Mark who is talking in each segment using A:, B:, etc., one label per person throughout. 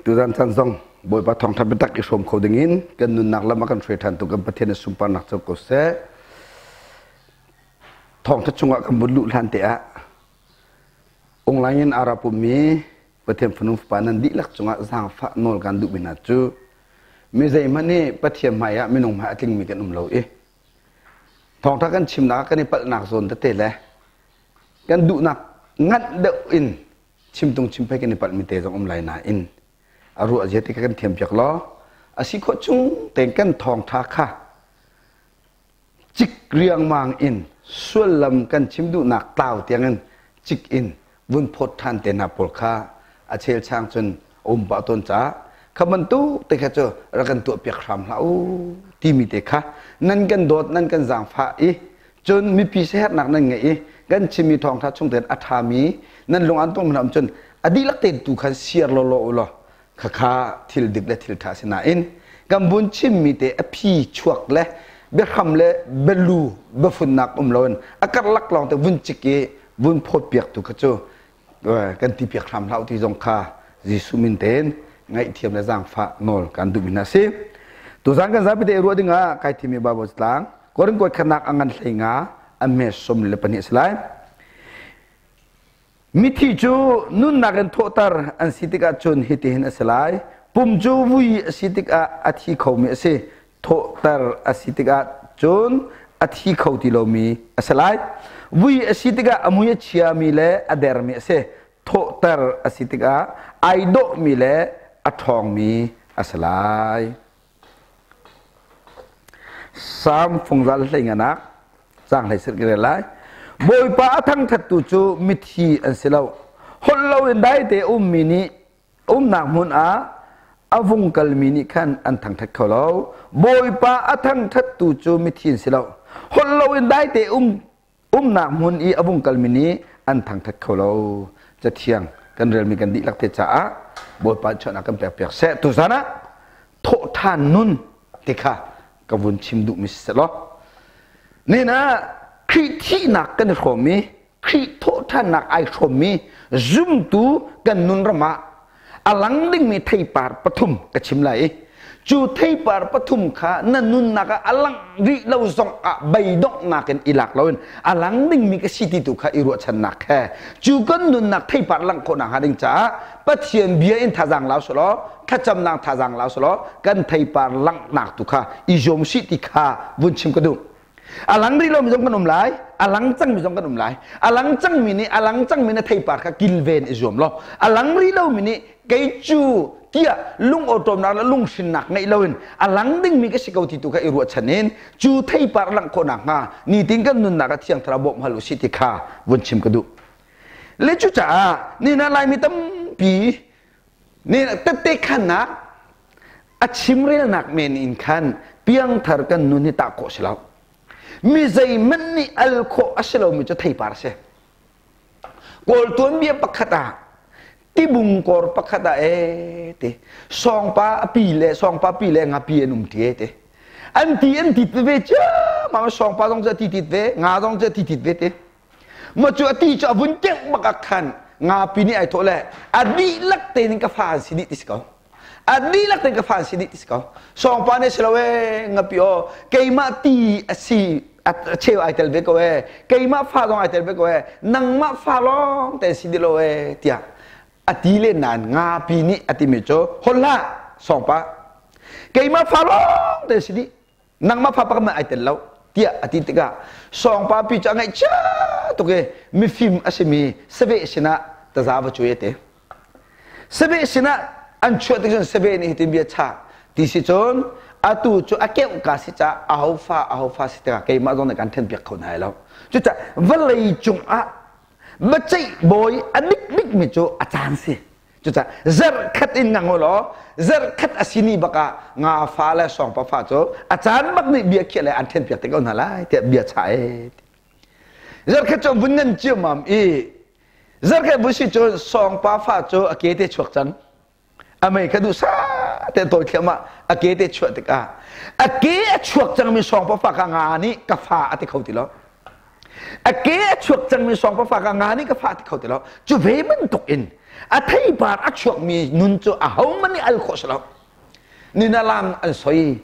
A: Tuzan chan zong Bawipa thawngṭha biatak i hrawm kho dingin kan nunnak lam a kan hruai ṭhan tu kan Pathian a sunparnak co ko seh. Thawngṭha chungah kan vun luh hlan te ah online in ara pummi Pathian fanu fapa nan dihlak cungah zaangfah nawl kan duhmi hna cu mi zeihmanh hi Pathian hmai ah minung hmai a tlingmi kan um lo i thawngṭha kan chimnak ah kan i palhnak zawn tete le kan duhnak nganh deuh in chimtung chimphei kan i palhmi te zong um lai nain a ruah zia ti kan thiam piak law a si khawh chung tein kan thawngṭha kha cik riangmang in sullam kan chim duhnak tlau tiangin cik in vun phawt ṭhan te hna pawl kha a chelchang cun a um pah tawn caah kha bantuk te kha cu rak kan tuah piak hram hlah u timi te kha nan kan dawt, nan kan zaangfah i cun mipi siaherhnak nan ngeih i kan chimmi thawngṭha chung tein a ṭhami nan lung an tung hna cun a dihlak tein tu khan siar lawlaw u law khakha thil dik le thil ṭha si nain kan vun chimmi te a phi chuak le biahram le bialu biafunnak um loin a karlak lawng te vun cik i vun phawt piak tu kha cu kan ti piak hram hlah ti zong kha Jesuh min tein ngaihthiam le zaangfah nawl kan duhmi hna si. Tuzan kan zapi te ruah dingah kai thimi Bible tlang Korin kuat khatnak a ngan 15 a hme 22 si lai. Mithi cu nunnak in thawhter an si tikah cun hitihin a si lai. Pum cu vui a si tikah a thi khomi a si. Thawhter a si tikah cun a thi kho ti lomi a si lai. Vui a si tikah a mui a chiami le a dermi a si. Thawhter a si tikah ai dawhmi le a ṭhawngmi a si lai. Salm fungzal 14nak caang 17 ka rel lai. Bawipa a thangṭhattu cu mithi an si lo. Holh loin daite ummi nih umnak hmun ah a vung kalmi nih khan an thangṭhat kho lo. Bawipa a thangṭhattu cu mithi an si lo. Holh loin daite umnak hmun i a vung kalmi nih an thangṭhat kho lo. Cathiang kan relmi kan dihlak te caah Bawipa chuahnak kan pek piak seh. Tuzan ah thawhṭhan nun ti kha ka vun chim duhmi si seh law nihin ah Khrih thihnak kan i hrawm i Khrih thawhṭhannak ai hrawmmi zumtu kan nun ram ah a lang dingmi theipar pathum ka chim lai i cu theipar pathum kha na nunnak ah a lang rih lo zong ah beidonghnak in i lak loin a lang dingmi ka si ti tu kha i ruahchannak he cu kan nunnak theipar langh khawhnak hnga ding caah Pathian bia in thazaang lau selaw, thlacamnak thazaang lau selaw kan theipar langhnak tu kha i zuam sih ti kha vun chim ka duh. A lang rih lomi zong kan um lai, a lang cangmi zong kan um lai. A lang cangmi nih a lang cangmi na theipar kha kilven i zuam law, a lang rih lomi nih kei cu tiah lung awṭawmnak le lunghrinnak ngeih loin a lang dingmi ka si ko ti tu kha i ruahchan in cu theipar langh khawh nakhnga nitin kan nunnak ah Thiang Thlarau bawmh hal u sih ti kha vun chim ka duh. Le cucaah nina Laimi tampi nih tette khannak a chimrelnak men in khan piangthar kan nun hi tah khawh si lo. Mi zeihmanh nih al khawh a si lomi cu theipar a si. Kawl tuanbia pakhat ah tibung kor pakhat ah ee ti sawngpa a pi le sawngpa pi le ngapi an um ti e ti an ti an tit ve ciammam sawngpa zong cu a ti tit ve nga zong cu a ti tit ve ti Ma cu a ti cu a vun keuh bak ah khan ngapi nih ai thawh le a dihlak tein ka fa an si dih ti si ko. A dihlak tein ka fa an si dih ti si ko. Sawngpa nih si lo ee ngapi aw keimah ti a si a cheu ai tel ve ko ee keimah fa zong ai tel ve ko ee nangmah fa lawng te si dih lo ee tiah a ti len nain ngapi nih a timi cu hol hlah sawngpa keimah fa lawng te si dih nangmah fa pakhat ai tel lo tiah a ti tikah sawngpa pi cu a ngaihchia tuk i mifim a simi saveh sinah taza va cuai te saveh sinah an chuah tik cun saveh nih hitin bia chah ti si cun atu cu a keuh ka si ca aho fa aho fa si tikah keimah zong nih kan then piak kho hna lo cucaah vawlei cungah biaceih bawi a dik bikmi cu a caan si. Cucaah zarh khat in ngang u law zarh khat a si ni bak ah nga fa le sawngpa fa cu a caan bak nih bia khiah le an ṭhen piak te ko hna lai tiah bia chah e. Zarh khat cu vun ngan ciammam i zarh khat vun si cun sawngpa fa cu a ke te chuak cang. A mei kha duhsah te tawi thliahmah a ke te chuah tikah a ke a chuak cangmi sawngpa fa kha nga nih ka fa a ti kho ti lo. A ke a chuak cangmi sawngpa fa kha nga nih ka fa ti kho ti lo. Cu ve bantuk in A theipar a chuakmi nun cu ahohmanh nih al khawh si lo. Nina lam an soi.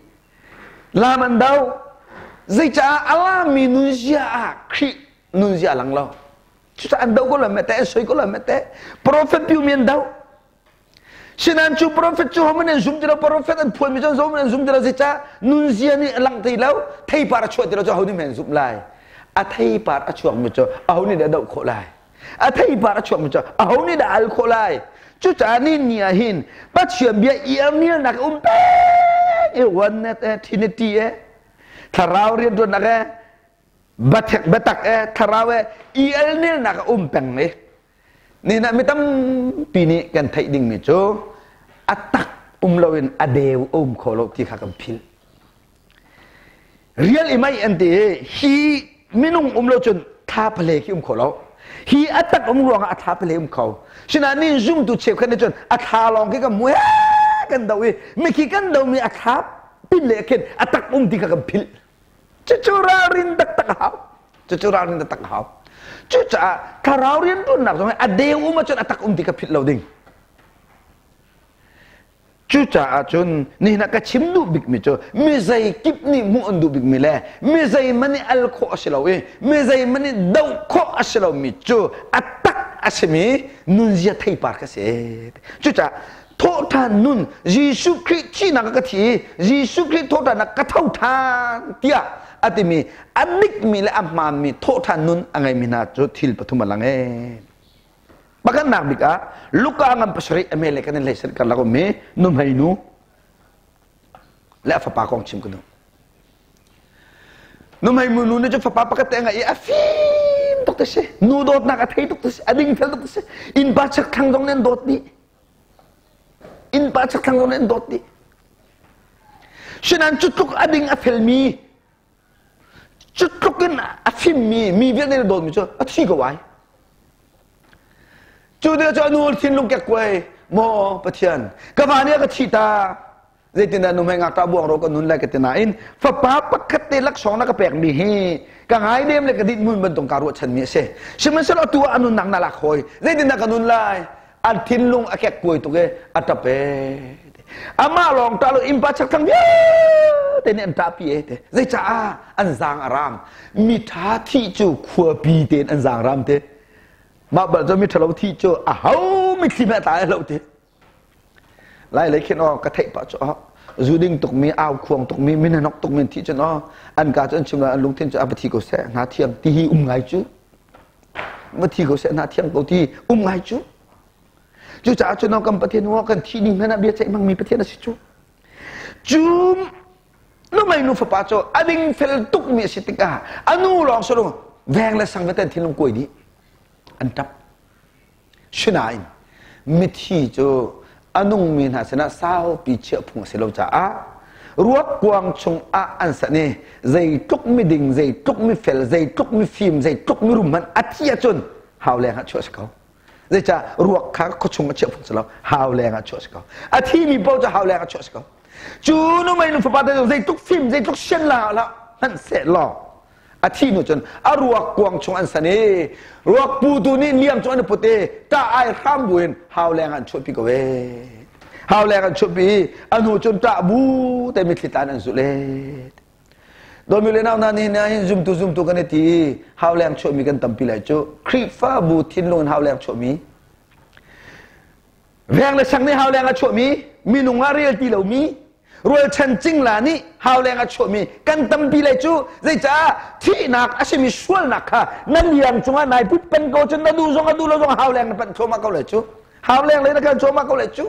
A: Lam an do. Zeicah a lammi nunzia ah Khrih nunzia a lang lo. Cucaah an do ko lo mete, an soi ko lo mete. Prophet piumi an do. Sinain cu prophet cu homan an zum ti lo, prophet an phuanmi cu homan an zum ti lo. Zeicah nunzia nih a langh ti lo, theipar a chuah ti lo cu aho nih an zumh lai. A theipar a chuakmi cu aho nih dah doh khawh lai. A theipar a chuakmi cu aho nih dah al khawh lai. Cucaah ni ni ah hin Pathian bia iarnialnak um peng i oneness e trinity e thlarau rianṭuannak e biatak e thlarau e i alnelnak a um peng i Nihin ah mi tampi nih kan theih dingmi cu a tak um loin a deu a um kho lo ti kha kan philh. Rial i mei an ti i hi minung um lo cun thla pale khi um kho lo. Hi a tak um ruangah a thla pale um kho. Sinain nin zumtu cheukhat nih cun a thla lawng khi kan hmu kan do i mikhi kan domi a thla pin le khin a tak um ti kha kan philh. Cucu ralrin taktak a hau. Cucu ralrin taktak a hau. Cucaah thlarau rianṭuannak zong hi a deu um ahcun a tak um ti kha philh lo ding. Cucaah cun nihin ah ka chim duh bikmi cu mi zeikip nih hmuh an duh bikmi le mi zeihmanh nih al khawh a si lo i mi zeihmanh nih doh khawh a si lomi cu a tak a simi nunzia theipar kha si. Cucaah thawhṭhan nun Jesuh Khrih thihnak ah ka thi i Jesuh Khrih thawhṭhannak ka tho ṭhan tiah a timi a dikmi le a hmaanmi thawhṭhan nun a ngeimi hna cu thil pathum a lang ee. Pakhatnak bik ah Luka ngan pasarih a mele kan in hlei karlak ummi nuhmei nu le a fapa kong chim ka duh. Nuhmei nu nih cun fapa pakhat te a ngeih i a fim tuk te si. Nu dawtnak a thei tuk te si. A dingfel tuk te si. Innpa chakthlang zong nih an dawt dih. Innpa chakthlang zong nih an dawt dih. Sinain cu tluk a ding a felmi, cu tluk in a fimmi, mi vialte nih dawtmi cu a thi ko ai. Cu tikah cu a nu thinlung kekkuai, maw Pathian, ka va nih a ka thih ta. Zeitindah nuhmei ngakṭah buang ro ka nun lai ka ti nain fapa pakhat te laksawng na ka pekmi hi ka ngaidem le ka dinhmun bantuk kaa ruahchanmi a si. Sihmanhsehlaw atu ah a nunnak na lak hawi. Zeitindah ka nun lai? An thinlung a kekkuai tuk i a ṭap ee. Amah lawng ṭah lo innpa chakthlang vialte nih an ṭahpi ee te. Zeicaah an zaang a raam. Miṭha thih cu khuapi tein an zaang raam te. Mah bal cu miṭhalo thih cu aho mitthli hmanh a tla lo te. Lai lei khin aw ka theih pah cu aw zu ding tukmi au khuang tukmi min hanok tukmi an thih cun aw an ka cu an chim an lungthin cu a va thi ko seh hna thiang ti hi um ngai cu va thi ko seh hna thiang ko ti um ngai cu cucaah cun aw kan Pathian aw kan thi ding hmanh ah bia ceih hmangmi Pathian a si cu cu numei nu fapa cu a ding fel tukmi a si tikah a nu lawng si veng le sang veten thinlung kuai dih an ṭap Sinain mithi cu a nungmi hna sinah saupi chiah phung a si lo caah ruakkuang chungah an sanh i zeitluk miding, zeitluk mifel, zeitluk mifim, zeitluk mirum hmanh a thi ahcun hau leng ah chuah a si ko. Zeicah ruak kha khuachung ah chiah phung si lo, hau leng ah chuah a si ko. A thimi paoh cu hau leng ah chuah a si ko. Cu numei nu fapa te zeitluk fim, zeitluk sian la hlah hmanh seh law a thi hnu cun a ruak kuang chung an san i ruak putu nih liang cu an i put i ṭah ai hram buin hau leng an chuahpi ko ee hau leng an chuahpi i a hnu cun ṭah bu te mitthli tlan an zulh ee Dawmi le nau hna nih hin zumtu zumtu kan i ti i hau leng chuahmi kan tampi lai cu Khrihfabu thinlung in hau leng chuahmi veng le sang nih hau leng a chuahmi minung ah rel ti lomi rualchan cingla nih hauleng a chuahmi kan tampi lai cu zeicah thihnak a simi sualnak kha na liang cungah nai put peng ko cun na duh zong a duh lo zong hauleng na panh thluahmah ko lai cu hauleng lei na kal thluahmah ko lai cu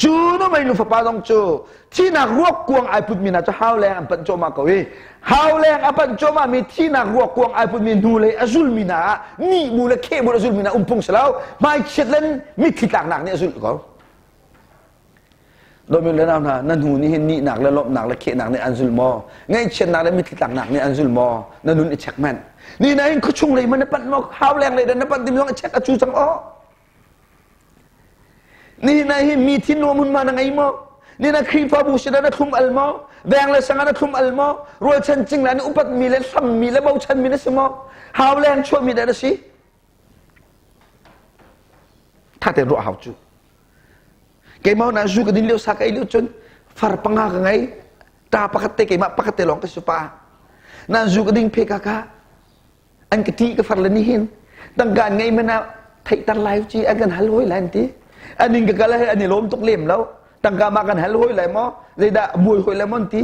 A: cu nu mei nu fapa zong cu thihnak ruak kuang ai putmi hna cu hauleng an panh cuahmah ko i hauleng a panh cuahmah mi thihnak ruak kuang ai putmi hnu lei a zulmi hna ah nih bu le kheh bu a zulmi hna um phung si lo hmaichiat len mitthli tlaknak nih a zulh ko Dawmi le nau hna, na hnu nih hin nihnak le lawmhnak le khehnak nih an zul maw? Ngaihchiatnak le mitthli tlaknak nih an zul maw? Na nun i check hmanh. Ni na hin khuachung lei man na panh maw? Hau leng lei na panh timi zong i check a cu cang aw. Ni na hin mi thin nuam hun ma na ngei maw? Ni na Khrihfabu sinah na thlum al maw? Veng le sang ah na thlum al maw? Rualchan cingla nih upat mi le hlam mi le bochan mi na si maw? Hau leng chuah mi dah na si? Tha tein ruah hau cu. Keimah na zu ka din lio sa ka ei lio cun far panga ka ngei. Ta pakhat te keimah pakhat te lawng ka si pa. Nan zu ka ding phe ka ka an ka ti ka far le ni hin tangka an ngei mana theihter lai chi an kan hal hoi lai an ti. Aning ka kal an i lawm tuk lem lo. Tangka ma kan hal hoi lai maw? Zeidah buai hoi lai maw an ti.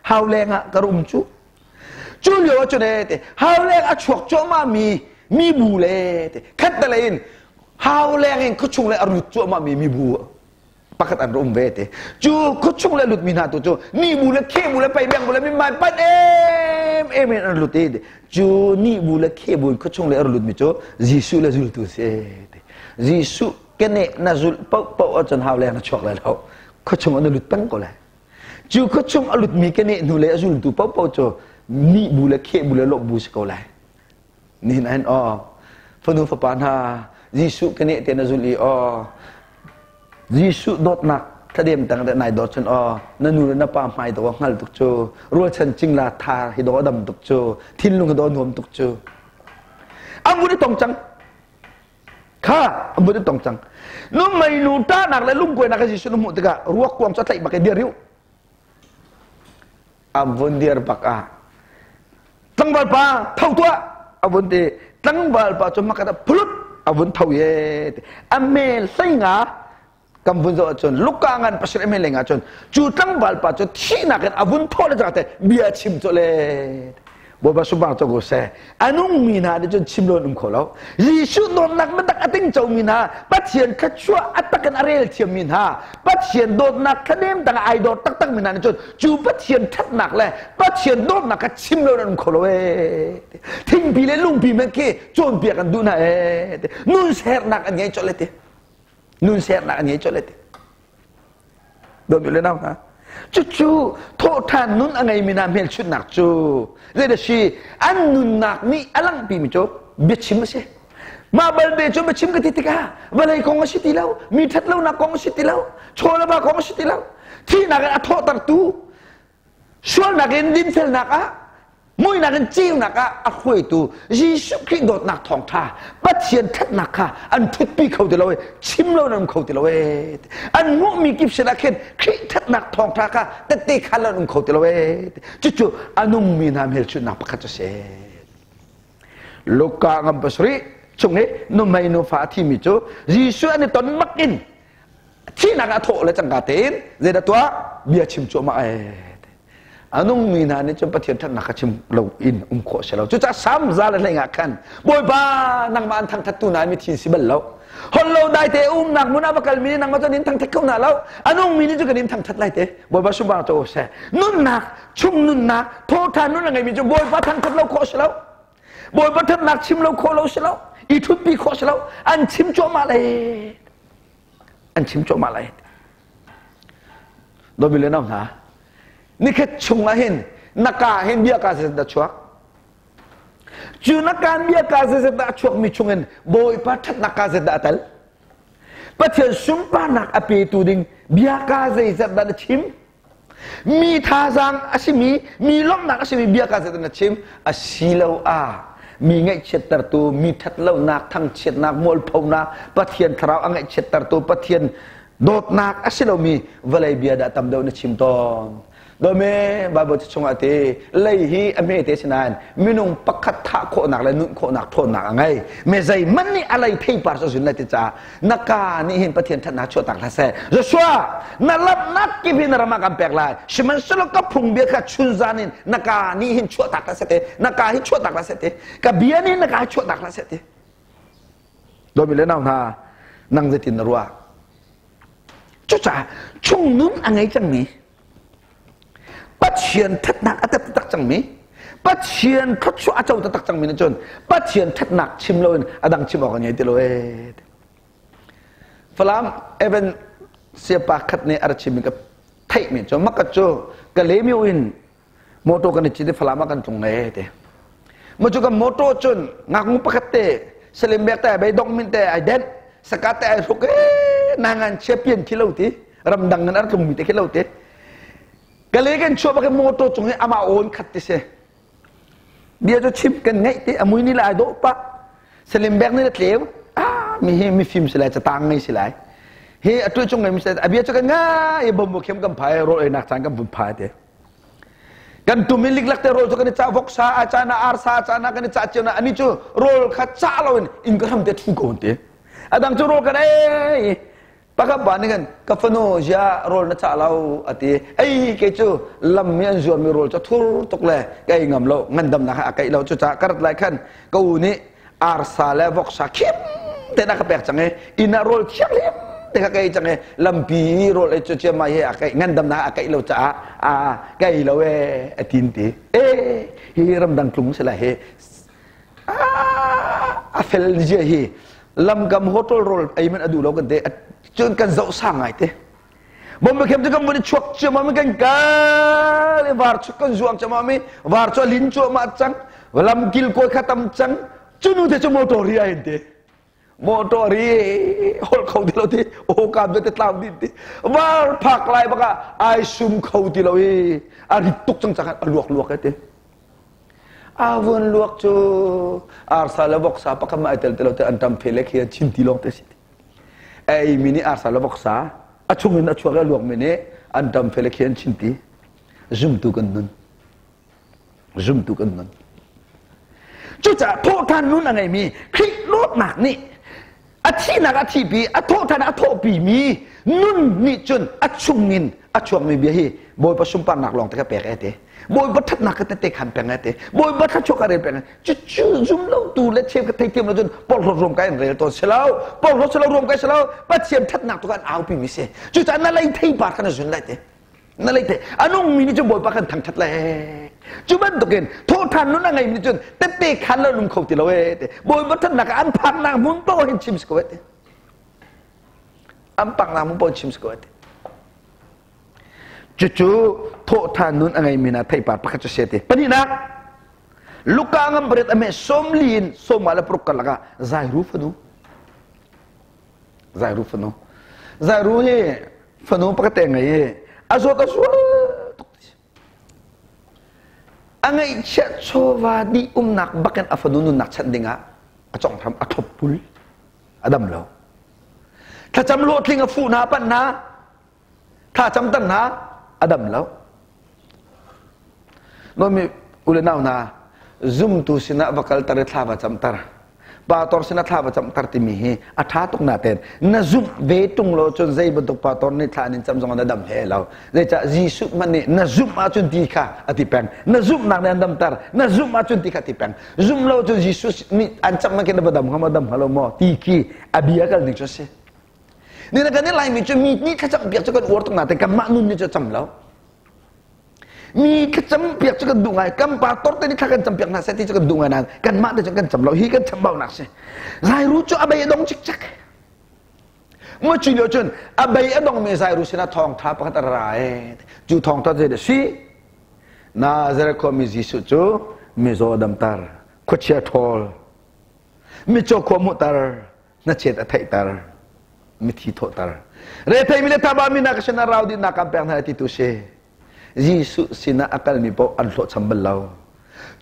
A: Hau leng ah ka rum cu. Cu lio ah cun ee te hau leng a chuak cuahmah mi mi bu le te khat te in hau leng in khuachung le a lut cuahmah mi mibu pakhat an um ve te. Cu khuachung le lut mi hna tu cu ni bu le khe bu le pei beng bu le mimai pan em em in an lut i cu ni bu le khe bu in khuachung le a lut mi cu Jesuh le zultu si te. Jesuh kene na zulh paoh paoh ahcun hau leng na chuak lai lo. Khuachung an lut peng ko lai. Cu khuachung a lutmi keneh hnu le a zultu paohpaoh cu nih bu le kheh bu le lawmh bu si ko lai. Nihin ahhin aw fanu fapa hna Jesuh keneh te na zulh i aw Jesuh dawtnak thladem tang de nai dawt cun aw na nu le na pa hmai dawh hngal tuk cu rualchan cingla tha hi dawh dam tuk cu thinlung hi dawh nuam tuk cu an vun i tong cang. Kha an vun i tong cang. Nu meinu ṭahnak le lungkuainak kha Jesuh na hmuh tikah ruak kuang cu a tlaih bak i dir u. A vun dir bak ah tlangval pa tho tuah a vun ti. Tlangval pa cu hmakhat ah phulut a vun tho ye ti. A mel hlei nga kan vun zoh ahcun Luka ngan pasarih mel leng ahcun cu tlangval pa cu thihnak in a vun thawh le cangte bia chim cu le Bawipa subang cu ko seh. A nungmi hna nih cun chim lo an um kho lo. Jesuh dawtnak biatak a tingco mi hna, Pathian thluachuah a tak in a rel thiammi hna, Pathian dawtnak thladem tang ai dawt taktak mi hna nih cun cu Pathian ṭhatnak le Pathian dawtnak kha chim lo an um kho lo ee. Thingpi le lungpi men khi cawnpiak an duh hna ee. Nun sernak an ngei colh le ti. Nun sernak an ngei colh le ti. Dawt le nau hna. Cucu thawhṭhan nun a ngeimi hna hmelchunhnak cu zeidah si an nunnak nih a langhpimi cu biachim a si. Mah balte cu biachim ka ti tikah vawlei kong a si ti lo, mi ṭhatlonak kong a si ti lo, chaw le va kong a si ti lo, thihnak in a thawhtertu Sualnak in dinfelnak ah, muihnak in ceunak ah a hruaitu Jesuh Khrih dawtnak thawngṭha, Pathian ṭhatnak kha an ṭhutpi kho ti lo i chim lo an um kho ti lo ee. An hmuhmi kip sinah khin Khrih ṭhatnak thawngṭha kha tette khan an um kho ti lo ee. Cucu a nungmi hna hmelchunhnak pakhat cu a si. Luka ngam pasarih chung i nuhmei nufa a thimi cu Jesuh an i ton bak in thihnak ah thawh le cangka tein zeidah tuah bia chim cuahmah ee a nungmi hna nih cun Pathian ṭhatnak kha chim lo in um khawh si lo. Cucaah Salm za le hlei ah khan Bawipa, nangmah an thangṭhattu hna mithi si bal lo, holh lo dai te umnak hmun ah va kalmi nih nangmah cu an in thangṭhat kho hna lo, a nungmi nih cu kan in thangṭhat lai te. Bawipa sunparnak cu seh. Nunnak chung nunnak thawṭhan nun a ngeimi cu Bawipa thangṭhat lo khawh si lo, Bawipa ṭhatnak chim lo khawh lo si lo, i ṭhutpi khawh si lo, an chim cuahmah lai, an chim cuahmah lai. Dawmi le nau hna, nikhat chung ah hin na ka hin bia ka zeizat dah chuak? Cu na kaan bia ka zeizat dah a chuakmi chung in Bawipa ṭhatnak ka zeizat dah a tel? Pathian sunparnak a petu ding bia ka zeizat dah na chim? Mi thazaang a simi, mi lawmhnak a simi bia ka zeizat dah na chim? Asiloah mi ngaihchiattertu, mi ṭhatlonak, thangchiatnak, mualphonak, Pathian thlarau a ngaihchiattertu, Pathian dawtnak a si lomi vawlei bia dah tam deuh na chim tawn. Dawmi Bible chungah ti lei hi a hme te si nain minung pakhat thah khawhnak le nun khawhnak ṭhawnnak a ngei. Me zeihmanh nih a lei theipar cu zun lai ti caah na ka nih hin Pathian ṭhatnak chuahtak hlah seh. Joshua, na lamnak kip hi na ram ah kan pek lai. Sihmanhsehlaw ka phungbia kha chunzan in na ka nih hin chuahtak hlah seh ti. Na ka hi chuahtak hlah seh ti. Ka bia nih na ka hi chuahtak hlah seh ti. Dawmi le nau hna, nang zeitin na ruah? Cucaah chung nun a ngei cangmi, Pathian ṭhatnak a tep taktak cangmi, Pathian thluachuah a co taktak cangmi nih cun Pathian ṭhatnak chim loin a dang chim awk a ngei ti lo ee. Falam Evan siapa khat nih a ra chimmi ka theihmi cu makat cu Kalaymyo in motor kan i cit i Falam ah kan tlung ee ti. Mu cu kan motor cun ngaknu pakhat te salim bek te bei dong min te ai denh saka te ai hruk ee nangan chia pian khi lo ti ramdang in ar tlung mi te khi lo ti. Kale kan chuah bak motor cung hi ama awn khat ti si. Bia cu chim kan ngaih ti a mui ni le ai dawh pah. Salim bek ni le tleu. Ah, mi hi mifim si lai, catang ngei si lai. Hi atu chung ngei mi si lai. A bia cu kan ngai, bom khem kan phai, rawl einak caan kan vun phai te. Kan tum in liklak te rawl cu kan i cah voksa, a caan ah arsa, a caan ah kan i cah cio na ani cu rawl kha cah lo in inn ka hram te thu ko te. Adang cu rawl kan ei. Pakhat pa nih khan ka fanu zia rawl na cah lo a ti. Ei kei cu lam mi an zuarmi rawl cu thur tuk le ka ei ngam lo ngandamnak a keih lo cucaah ka rat lai khan ka u nih arsa le voksa khim te na ka pek cang i inn ah rawl thianghlim te kha ka ei cang i lampi i rawl ei cu ciammai he a keih ngandamnak a keih lo caah a ka ei lo e a tin ti. E hi ramdang tlung si lai hi a fel zia hi lamkam hotel rawl ei man a duh lo kan te cun kan zoh sang ngai te bombe khem cu kan vun i chuak ciammam kan kal i var chu kan zuang ciammam i var chu a lin cuahmah cang lam kil kawi kha tam cang cu nu te cu motor ri ai te motor ri holh kho ti lo ti o kam te tlau din ti var phak lai baka ai sum kho ti lo i a rit tuk cang cang a luak luak te Avun luak cu arsa le voksa pakhat ma ai tel te lo te an tam phe le khi chin ti lawng te si. Ei mi nih arsa le voksa a chung in a chuak i a luak mi nih an tam phe le khi an chin ti. Zumtu kan nun. Zumtu kan nun. Cucaah thawhṭhan nun a ngeimi Khrih dawtnak nih a thihnak a thihpi a thawhṭhan a thawhpimi nun nih cun a chungin a chuakmi bia hi Bawipa sunparnak lawng te ka pek e te Bawipa ṭhatnak ka tete khan peng e te Bawipa thluachuah ka rel peng e cucu zum lo tu le cheu ka theithiam lo cun porhlawt ruam kai an rel tawn si lo porhlawt si lo ruam kai si lo Pathian ṭhatnak tu kan aupi mi si cucaah na lei theipar kha na zun lai te na lei te a nungmi nih cun Bawipa kan thangṭhat le cu bantukin thawhṭhan nun a ngeimi nih cun tette khan lo nung kho ti lo e te Bawipa ṭhatnak ah an phaknak hmun paoh hin chim si ko e te an phaknak hmun paoh chim si ko e te cucu thawhṭhan nun a ngeimi hna theipar pakhat cu si te pahnihnak Luka ngam pariat a meh 40 in 56 karlak ah Zairu fanu Zairu fanu. Zairu hi fanu pakhat te ngei i a zawt a sual tuk. A ngeihchiah chawva dih umnak bakin a fanu nunnak chanh dingah a conghram a thlop pul a dam lo. Thlacam hlawhtling a fuh hna panh hna thlacam tan hna a dam lo. Nomi ule nau hna zumtu sinah va kalter i thla va camter pastor sinah thla va camter timi hi a ṭha tuk natein na zumh ve ṭung lo cun zei bantuk pastor nih thla in cam zong na dam hlei lo zeicah Jesuh hmanh nih na zumh ahcun ti kha a ti peng na zumhnak nih an damter na zumh ahcun ti kha a ti peng zumh lo cun Jesuh nih an cam man khin na va dam hnga maw dam hnga lo maw ti khi a bia kal ning cu a si ni na kan i Laimi cu mi nih thlacam piak cu kan uar tuk natein kanmah nun nih cu a cam lo Mi thlacam piak cu kan duh ngai. Kan pastor te nih thla kan cam piak hna seh ti cu kan duh ngai nain kanmah te cun kan cam lo. Hi kan chambaunak si. Zairu cu a bei a dong cikcek. Mu cu lio cun a bei a dongmi Zairu sinah thawngṭha pakhat a ra e. Cu thawngṭha cu si. Nazareth khuami Jesuh cu mizaw damter, khuachia ṭhawl, micaw khua hmuhter, hnachet a theihter mithi thawhter retheimi le thabami na ka sinah rau dih nak kan pek hna ti tu si Jesuh sinah a kalmi paoh an hlawhcham bal lo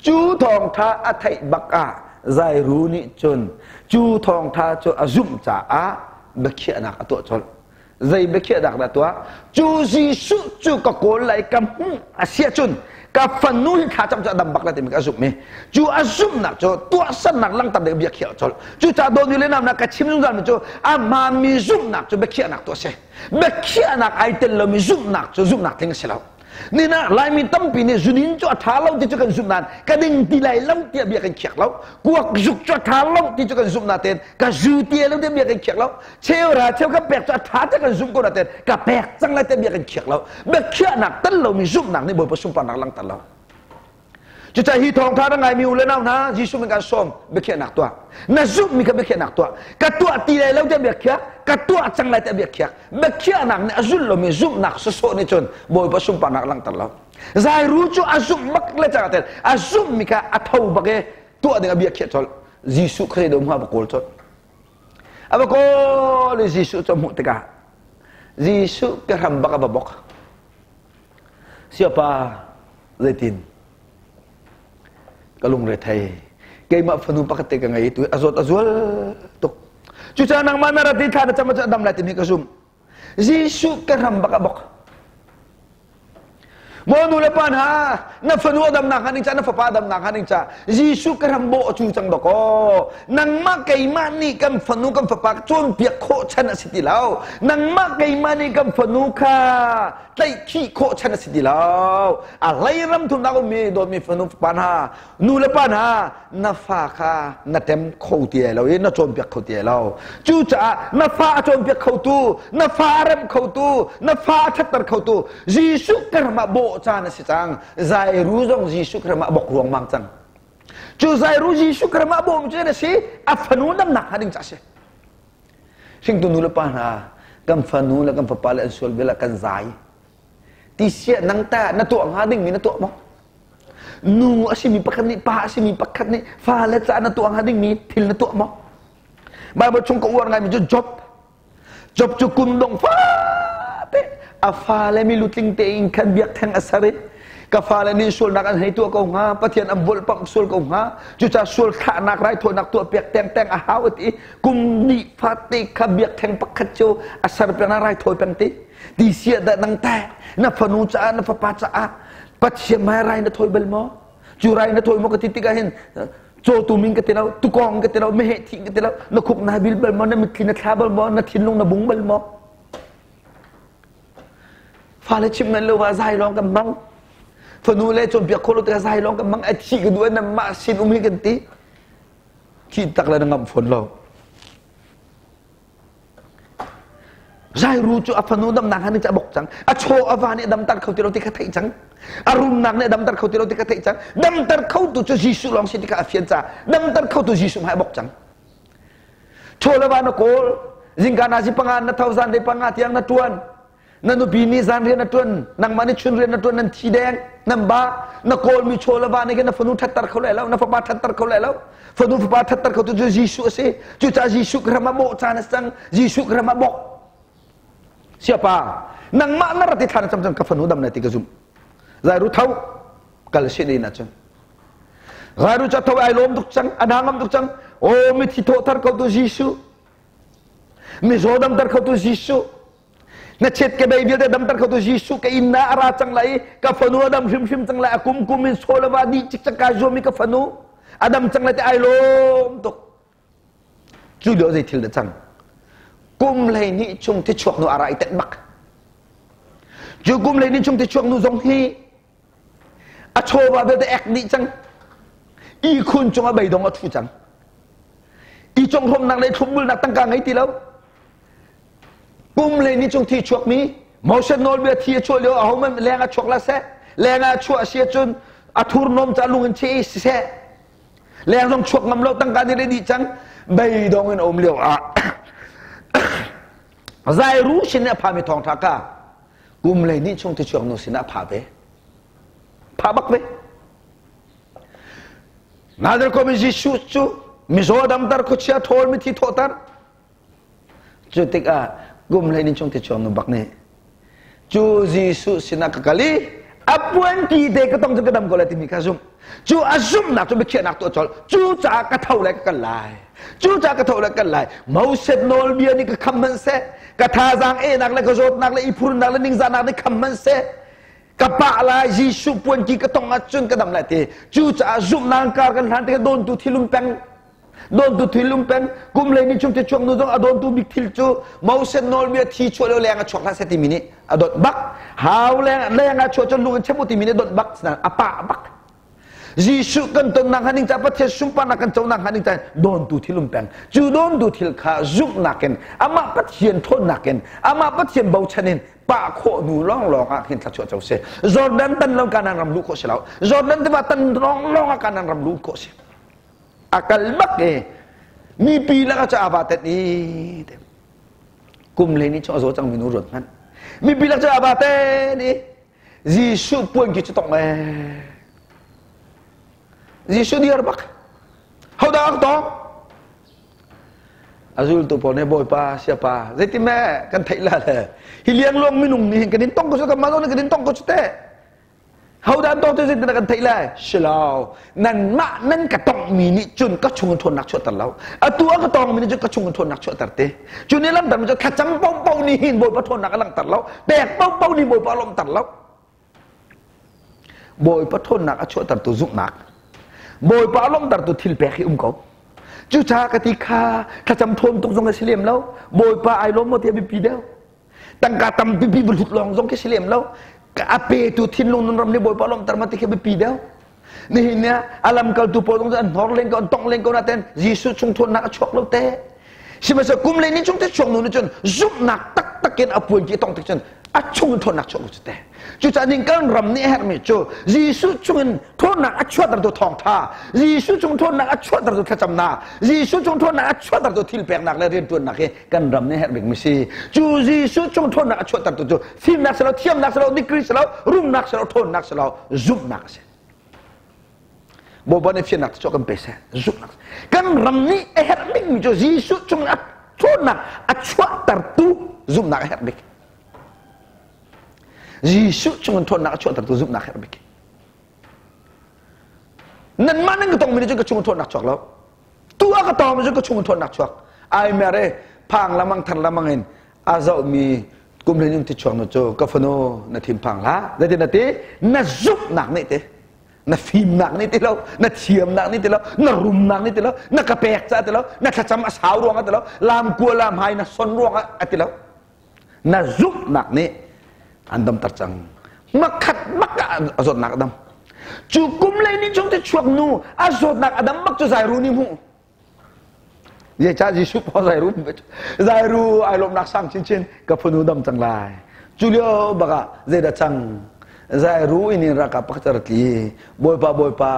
A: cu thawngtha a theih bak ah Zairu nih cun cu thawngtha cu a zumh caah biakhiahnak a tuah colh zei biakhiahnak dah tuah cu Jesuh cu ka kawl lai ka hmuh a si ahcun ka fanu hi thla cam cu a dam bak lai timi ka zumh i cu a zumhnak cu tuahsernak langhter ding biakhiah colh cucaah dawtmi le namnak ka chim zungzal mi cu a hmaanmi zumhnak cu biakhiahnak tuah si biakhiahnak ai tel lomi zumhnak cu zumhnak tling a si lo Nina Laimi tampi nih zudin cu a ṭha lo ti cu kan zumh nain ka ding ti lai lo tiah bia kan khiak lo. Kuak zuk cu a ṭha lo ti cu kan zumh nain ka zu ti lo tiah bia kan khiak lo. Cheuhra cheu ka pek cu a ṭha tiah kan zumh ko nain ka pek cang lai tiah bia kan khiak lo. Biakhiahnak tel lomi zumhnak nih Bawipa sunparnak langhter lo. Cucaah hi thawngṭha na ngaimi u le nau hna Jesuh min kan sawm biakhiahnak tuah. Na zumhmi kha biakhiahnak tuah. Ka tuah ti lai lo tiah biakhiah, ka tuah cang lai tiah biakhiah. Biakhiahnak nih a zulh lomi zumhnak sawsawh nih cun Bawipa sunparnak langhter lo. Zairu cu a zumh bak le cang tel a zumhmi kha a tho bak i tuah ding a biakhiah colh. Jesuh Khrih do hma va kawl colh. A va kawl i Jesuh cu a hmuh tikah Jesuh ke hram bak a va bok. Siapa zeitin ka lungre thei keimah fanu pakhat te ka ngei tu a zawt a zual tuk. Cucaah nangmah na rat i thla na cam ahcun a dam lai timi ka zumh. Jesuh ka ram bak a bok. Maw nu le pa hna, na fanu a damnak hnga ding ca, na fapa a damnak hnga ding ca, Jesuh ka ram bawh a cu cang dawk aw. Nangmah keimah nih kan fanu kan fapa cawnpiak khawh chan a si ti lo. Nangmah keimah nih kan fanu kha tlaihkhih khawh chan a si ti lo. A hlei ram thumnak ummi dawtmi fanu fapa hna, nu le pa hna, na fa kha na tem kho ti lo i na cawnpiak kho ti lo. Cucaah na fa a cawnpiak khotu, na fa a remh khotu, na fa a ṭhatter khotu Jesuh Khrih ah bawh caan a si cang. Zairu zong Jesuh Khrih ah bok ruangmang cang. Cu Zairu Jesuh Khrih ah bawm cu a si, a fanu damnak hnga ding ca a si. Hringtu nu le pa hna, kan fanu le kan fapa le an sual bel ah kan zai. Ti sia nang ta na tuah hnga dingmi na tuah maw? Nu a simi pakhat nih, pa a simi pakhat nih fale caah na tuah hnga dingmi thil na tuah maw? Bible chung ka uar ngaimi cu Job. Job cu kum dong fate a fale mi lutling tein khan biakṭheng a ser i ka fale nih sualnak an hei tuah ko hnga Pathian an volhpamh sual ko hnga cucaah sual thlahnak raithawinak tuah piak tengteng a hau ti kum ni fate kha biakṭheng pakhat cu a ser piak na raithawi peng ti ti sia dah nang teh na fanu caah na fapa caah Pathian hmai rai na thawi bal maw cu rai na thawi maw ka ti tikah hin cawtu min ka ti lo tukawng ka ti lo meheh thi ka ti lo na khuk na bil bal maw na mitthli na thla bal maw na thinlung na bung bal maw fale chim men lo wa zai lawng kan mang fanu le cawnpiak khawh lo tikah zai lawng kan mang a thi ka duh na mah sin um hi kan ti thi tak le na ngamh fawn lo Zairu cu a fanu damnak han a bok cang. A chaw a va nih a damter kho ti lo ti kha theih cang. A rumnak nih a damter kho ti lo ti kha theih cang. Damter khotu cu Jesuh lawng si ti kha a fian caah damter khotu Jesuh hmai a bok cang. Chaw le va na kawl, zingka na si panga na tho zan dei panga tiang na tuan. Na nupi nih zan rian a ṭuan, nangmah nih chun rian na ṭuan, nan thi deng, nan ba, na kawlmi chaw le va nih khin na fanu ṭhatter kho lai lo, na fapa ṭhatter kho lai lo. Fanu fapa ṭhatter kho tu cu Jesuh a si. Cucaah Jesuh ka ram ah bawh caan a si cang. Jesuh ka ram ah bawk. Siapa, nangmah na rat i thla na cam cang ka fanu dam lai ti ka zumh. Zairu tho, kal si ne na cun. Zairu cu tho ai lawm tuk cang, a hna tuk cang. Aw mithi thawhthar kho tu Jesuh. Mizaw damter kho tu Jesuh. Na chet ke bei vialte damter khotu Jesuh ka inn ah a ra cang lai i ka fanu a dam hrimhrim cang lai a kum kum in solava dih cikcek kai zuam i ka fanu a dam cang lai ti ai lawm tuk. Cu lio zei thil dah cang? Kum 12 chung thichuak nu a ra i tenh bak. Cu kum 12 chung thichuak nu zong hi A chawva vialte ek dih cang. Ihkhun cungah beidong a ṭhu cang. I conghrawmnak le thlumhmulnak tangka ngei ti lo. Kum le ni cung thi chuakmi Moses nawlbia thi a chuah lio ahohmanh leng a chuak la seh. Leng ah chuah si ahcun a thurhnawm ca lung in cheh i siseh. Leng zong chuak ngam lo tangka nih le dih cang. Beidong in a um lio ah Zairu sin a phami thawngṭha ka kum 12 chung tichuak nu sinah pha ve pha bak ve Nazareth khuami Jesuh cu mizaw damter khuachia ṭhawl mithi thawhter cu tikah kum 12 chung tichuak nu bak nih cu Jesuh sinah ka kal i a puanki te ka tong cu ka dam ko lai timi kha zumh cu a zumhnak cu biakhiahnak tuah colh cu caah ka tho lai ka kal lai cu caah ka tho lai ka kal lai Moses nawlbia nih ka kham hmanh seh ka thazaang ehnak le ka zawtnak le i phurnak le ningzahnak nih kham hmanh seh ka pah lai Jesuh puanki ka tong ahcun ka dam lai ti cu caah zumhnak kar kan hlan tikah dawntu thilum peng dawntu thil um peng kum lei ni chung ti chuak nu zong a dawntu bik thil cu Moses nawlbia thi chuah lo leng a chuak hlah seh timi nih a dawt bak hau leng leng a chuah cun lung in chem u timi nih a dawt bak a pah bak Jesuh kan tonnak hnga ding caah Pathian sunparnak kan conak hnga ding caah dawntu thil um peng cu dawntu thil kha zumhnak in amah Pathian ṭhawnnak in amah Pathian bochan in pah khawh hnu lawnglawng ah khin thluachuah co si Jordan tan lo Kanaan ram luh khawh si lo Jordan tiva tan lawnglawng ah Kanaan ram luh khawh si a kal bak i mipi lakah cu aa va tet i kum le ni cu a zaw cang minu ruat hmanh mipi lak cu aa va ten i Jesuh puan ki cu tong ee Jesuh dir bak hodah ak tong a zultu pawl nih bawipa siapa zeitin me kan theih la le hi liangluang minung nih hin kan in tong ko cu kan mah kan in tong ko cu te. Hodah an tong tu zeitin kan theih lai? Si lo. Nanmah nan ka tongmi nih cun ka chung in ṭhawnnak chuahter lo. Atu a ka tongmi nih cun ka chung in ṭhawnnak chuahter te. Cu nih lamter mi cu thlacam paohpaoh nih hin Bawipa ṭhawnnak a langhter lo. Pek paohpaoh nih Bawipa a lawmhter lo. Bawipa ṭhawnnak a chuahtertu zumhnak. Bawipa a lawmhtertu thil pek hi um ko. Cucaah ka ti kha thlacam ṭhawn tuk zong a si lem lo. Bawipa ai lawm maw ti a biapi deuh. Tangka tampipi va hlut lawng zong khi si lem lo. A petu thinlung nun ram nih Bawipa lawmhter ma ti khi biapi deuh. Nihin ni ah a lamkaltu pawl zong cu an hnor len ko, an tongh len ko nain Jesuh chung ṭhawnnak a chuak lo te. Sihmanhsehlaw kum le ni chung te chuak nu nih cun zumhnak taktak in a puanki a tongh tik cun a chung in ṭhawnnak chuak ko cu te. Cucaah ning kan ram nih a herhmi cu Jesuh chung in ṭhawnnak a chuahtertu thawngṭha, Jesuh chung ṭhawnnak a chuahtertu thlacamnak, Jesuh chung ṭhawnnak a chuahtertu thil peknak le rianṭuannak hi kan ram nih herh bikmi si. Cu Jesuh chung ṭhawnnak a chuahtertu cu fimnak si lo, thiamnak si lo, degree si lo, rumnak si lo, ṭhawnnak si lo, zumhnak a si. Bawipa nih fiannak cu kan pe seh. Zumhnak. Kan ram nih a herh bikmi cu Jesuh chung a ṭhawnnak a chuahtertu zumhnak a herh bik. Jesuh chung in ṭhawnnak a chuahtertu zumhnak herh bik. Nanmah nan ka tongmi nih cun ka chung in ṭhawnnak chuak lo. Tu a ka tongmi cun ka chung in ṭhawnnak chuak. Ai mere phang lamang thar lamang in a zohmi kum hlei ti chuak nu cu ka fanu na thin phang hlah. Zeitin na ti? Na zumhnak nih te na fimnak nih ti lo na thiamnak nih ti lo na rumnak nih ti lo na ka pek ca ti lo na thlacam a sau ruangah ti lo lam kua lam hai na son ruangah a ti lo na zumhnak nih an damter cang makhat bak ah a zawtnak a dam cu kum lei ni chung te chuak nu a zawtnak a dam bak cu zairu nih hmuh Zeicah Jesuh paw zairu zairu ai lawmnak sang chinchin ka fanu dam cang lai cu lio bak ah zeidah cang zairu in in ralkap pakhat a tli bawipa bawipa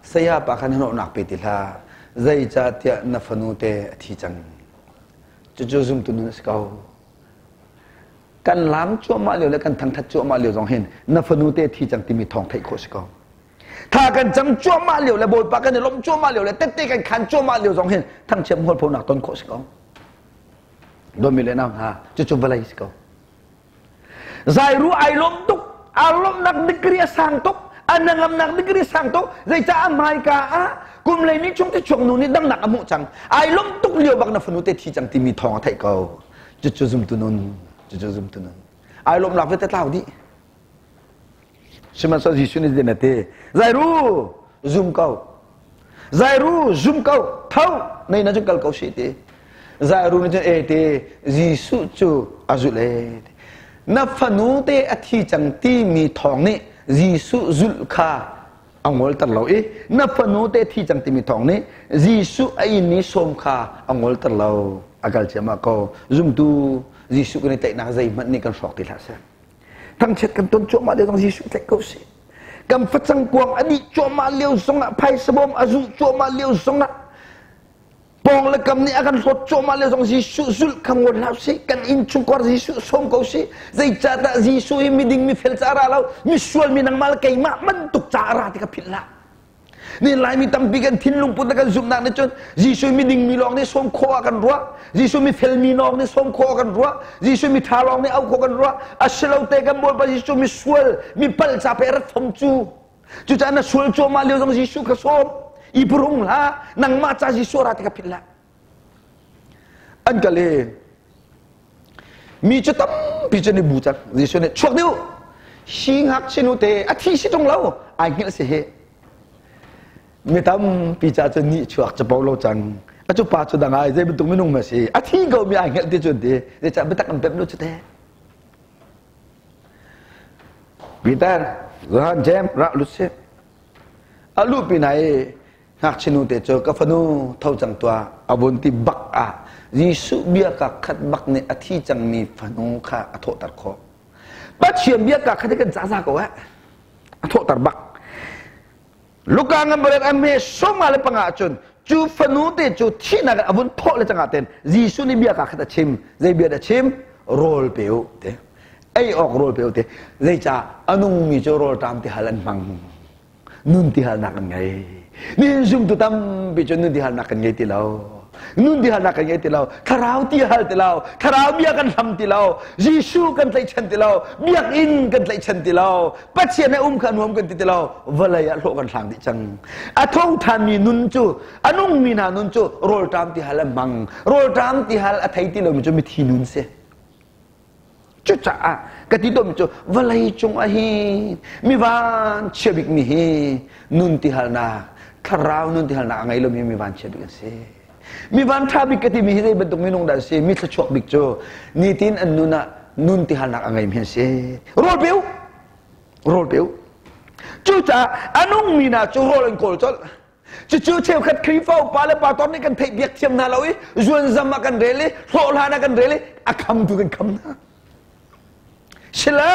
A: saya pa khan hnawhnak pe ti hlah zeicahtiah na fanu te a thi cang Cucu zumtu nun a si ko. Kan laam cuahmah lio le kan thangthat cuahmah lio zong hin na fanu te thi cang timi thawng theih khawh si ko. Tha kan cam cuahmah lio le Bawipa kan i lawmh cuahmah lio le tette kan khan cuahmah lio zong hin thangchiat mualphonak ton khawh si ko. Dawmi le nau hna, cucu vawlei si ko. Zairu ai lawm tuk, aa lawmhnak degree a sang tuk, a nangamnak degree sang tuk, zeicah a hmaika ah kum lei ni chung te chuak nu nih damnak a hmuh cang. Ai lawm tuk lio bak na fanu te thi cang timi thawng a theih ko. Cucu zumtu nun, cucu zumtu nun. Ai lawmnak vialte tlau dih. Sihmanhsehlaw Jesuh nih zeitin a ti? Zairu, zum ko. Zairu, zum ko. Tho, nei na cu kal ko si ti. Zairu nih cun e ti, Jesuh cu a zulh e. Na fanu te a thi cang timi thawng nih Jesuh zulh kha a ngolter lo i na fanu te thi cang timi thawng nih Jesuh a inn i sawm kha a ngolter lo. A kal ciammah ko. Zumtu Jesuh kan i tlaihnak zeihmanh nih kan hrawk ti hlah seh. Thangchiat kan ton cuahmah lio zong Jesuh tlaih ko sih. Kan facang kuang a dih cuahmah lio zongah phaisa bawm a zuh cuahmah lio zongah pawng le kam nih a kan hlawt cuahmah lio zong Jesuh zulh kha ngol hlah sih. Kan innchungkhar Jesuh sawm ko sih. Zeicahdah Jesuh hi miding mifel ca ra lo, misual mi nangmah le keimah bantuk ca ra ti kha philh hlah. Ni Laimi tampi kan thinlung put le kan zumhnak nih cun Jesuh miding mi lawng nih sawm khawh ah kan ruah. Jesuh mi fel mi lawng nih sawm khawh ah kan ruah. Jesuh mi ṭha lawng nih auh khawh kan ruah. A si lo te kan Bawipa Jesuh mi sual, mi palh ca pe rat fom cu. Cucaah na sual cuahmah lio zong Jesuh kha sawm. I purung hlah. Nangmah ca Jesuh ra ti kha philh hlah. An kal i mi cu tampi cu an i bu cang. Jesuh nih chuak dih u. Hi ngakchia nu te a thi si ṭung lo ai hngilh si hi. Mi tampi ca cu nih chuak capo lo cang. A cu pa cu dang ai zei bantuk minung ma si. A thi ko mi ai hngilh ti cu an ti. Zeicah biatak an pemh lo cu te. Peter, Johan, James rak lut sih. A luh pinah i Ngakchia nu te cu ka fanu tho cang tuah a vun ti bak ah Jesuh bia ka khat bak nih a thi cangmi fanu kha a thawhter khawh. Pathian bia ka khat kan ca za ko eh. A thawhter bak. Luka ngan a me soma le panga cun cu fanu te cu thihnak a vun thawh le cangah ten Jesuh nih bia ka khat a chim. Zei bia dah chim? Rawl pe u te. Ei awk rawl pe u te. Zeicah a nungmi cu rawl ṭam ti hal an hmang. Nun ti halnak an ngei. Nihin zumtu tampi cu nun ti halnak kan ngei ti lo. Nun ti halnak kan ngei ti lo. Thlarau ti hal ti lo. Thlarau bia kan hlam ti lo. Jesuh kan tlaihchan ti lo. Biakinn kan tlaihchan ti lo. Pathian he um kha nuam kan ti ti lo. Vawlei ah hlawh kan hlang dih cang. A tho ṭhanmi nun cu, a nungmi hna nun cu rawlṭam ti hal a hmang. Rawlṭam ti hal a thei ti lomi cu mithi nun si. Cucaah ka ti tawnmi cu vawlei cung ah hin mi van chia bikmi hi nun ti halnak, thlarau nun ti halnak a ngei lomi mi van chia bik an si. Mi van ṭha bik ka timi hi zei bantuk minung dah an si? Mi thluachuak bik cu nitin an nun ah nun ti halnak a ngeimi an si. Rawl pe u! Rawl pe u! Cucaah a nungmi hna cu rawl an kawl colh. Cucu cheukhat Khrihfa upa le pastor nih kan theih biak thiam hna lo i zuanzam ah kan rel i hlawhhlan ah kan rel i a khamtu kan kham hna. Silo,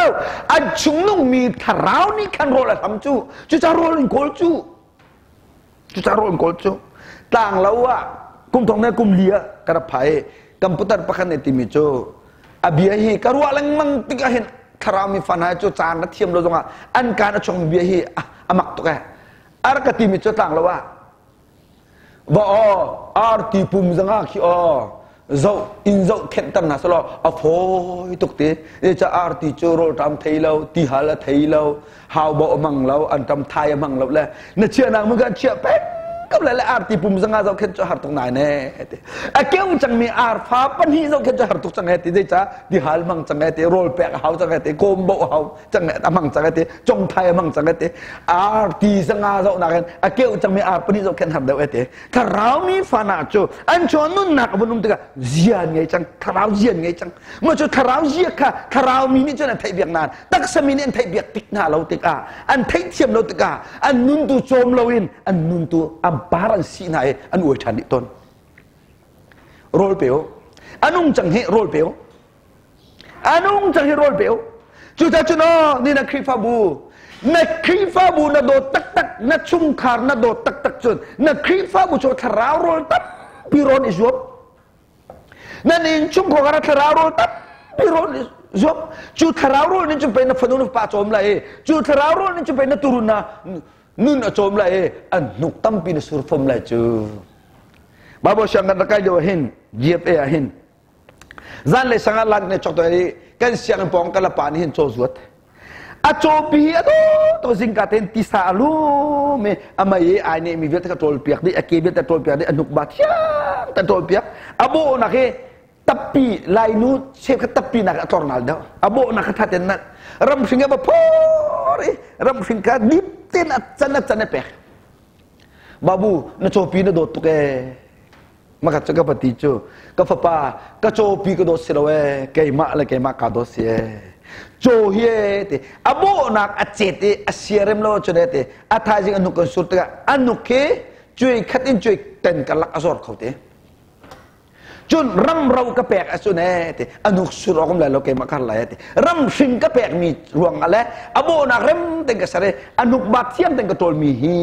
A: an chungnungmi thlarau nih khan rawl a hlam cu, cucaah rawl in kawl cu, cucaah rawl in kawl cu. Tlang lo ah kum thong ne kum li ah ka rak phai i kan putar pakhat nih timi cu a bia hi ka ruah lengmang tik ah hin thlarau mi fan hai cu caan na thiam lo zongah an kaan a chungmi bia hi a mak tuk eh. A rak ka timi cu tlang lo ah va aw arti pum zanga khi aw zoh in zoh khenhter hna selaw a fawi tuk ti ca arti cu rawlṭam thei lo ti hal a thei lo hau bo a mang lo an ṭam thai a mang lo le na chiahnak mun kan chiah peng ko le le arti pum zanga zoh khen cu har tuk nai ne ti a keu cangmi arfa pahnih zoh khen cu har tuk cang he ti zeica ti hal mang cang he ti rawl pek a hau cang he ti kawm bo a hau cang a mang cang ti congthai a mang cang ti ar ti zanga zoh nak in a keu cangmi ar pahnih zoh khen har deuh ti thlarau mi fana cu an chuan nunnak a vun um tikah zian ngei cang thlarau zian ngei cang mo cu thlarau zia kha thlarau mi nih cun an theih biak nain taksa mi nih an theih biak tik hna lo tikah an theih thiam lo tikah an nun tu cawm lo in an nun tu an par an si hna i an uai ṭhan dih tawn rawl pe u anung cang hi rawl pe u A nung cang hi rawl pe u. Cucaah cun aw ni na Khrihfabu na Khrihfabu na dawt taktak na chungkhar na dawt taktak cun na Khrihfabu cu thlarau rawl tampi rawn i zuam. Nan inn chungkhar ah thlarau rawl tampi rawn i zuam. Cu thlarau rawl nih cun pei na fanu na fapa cawm lai i cu thlarau rawl nih cun pei na turun na nun a cawm lai i an hnuk tampi na sur fom lai cu. Bible siang kan rak kai lio ah hin GFA ah hin Zanlei sang ah lan ne chok to i kan sianginn pawng kan pa nih hin caw zuat. A cawpi a to to zingka ten tisa a lum i a mei i ai ne mi vialte ka ṭawl piak dih a ke vialte ṭawl piak dih a hnuk ba thiang ta ṭawl piak a bawh nak hi tappi lainu cheu kha tappi nak a tlor nal deuh a bawh nak kha thaten nal ramhring a va phor i ramhring kha dip ten a can a can a pek babu na cawpi na dawt tuk ee Maka cu ka pati cu ka fapa ka cawpi ka dawt si lo ee keimah le keimah kaa dawt si ee caw hi ee ti a bawhnak a cet i a siarem lo cun ee ti a thaizing a hnuk kan sur tikah a nuk hi cuai khat in cuai ten karlak a zor kho ti cun ramro ka pek a cun ee ti a nuk sur awk um lai lo keimah kar lai ti ram hring ka pek mi ruang ah le a bawhnak rem ten ka ser i a nuk bak thiam ten ka ṭawl mi hi